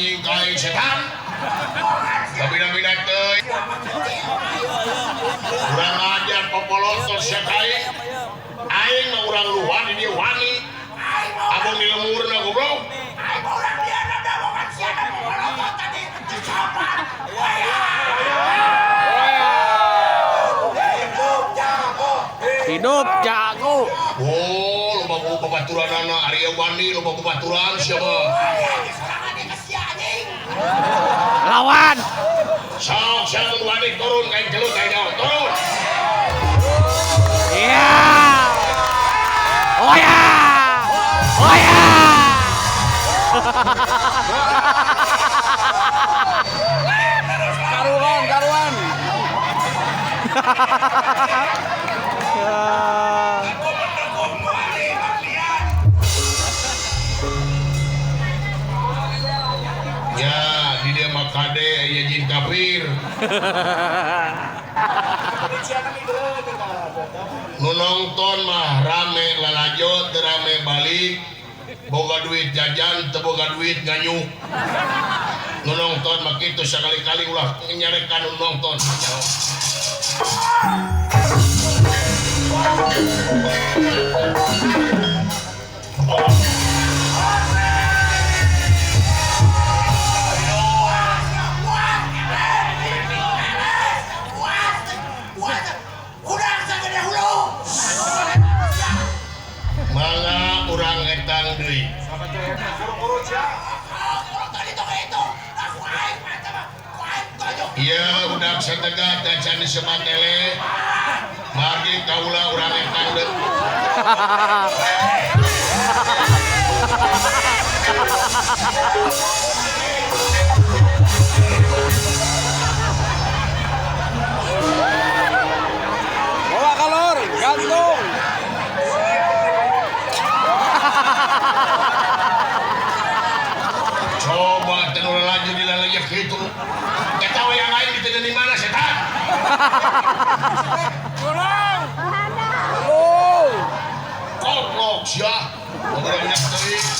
anjing ka aing setan. Kabina-bina teuing. Urang ajar popolotor sia ka aing. Aing mah urang luar di dieu wani. Abong di lemurna goblok. Aing mah urang dieu da bogan sia da popolotor tadi dicopat. Hidup jago. Oh, loba babaturanana ari wani loba babaturan sia mah. Lawan. Sok sia mun wani turun ka aing gelut aing jauh. Turun. Iya. Oh ya. Oh ya. Karuan, karuan. Ya, di dieu mah kade aya jin kafir. Nu nongton mah rame lalajo teu rame balik. Boga duit jajan teu boga duit nganyuk. Nu nongton mah kitu sakali-kali ulah nyarekan nu nongton. Mangga urang etang deui. Ieu budak satega teh can disebat ele. Margi kaula urang etang deui. Bawa kalor, gantung. Coba teh nu laju di lalajak kitu. Eta we yang lain ditanya di mana setan? Oh. Koplok sia. Ngobrol banyak teuing.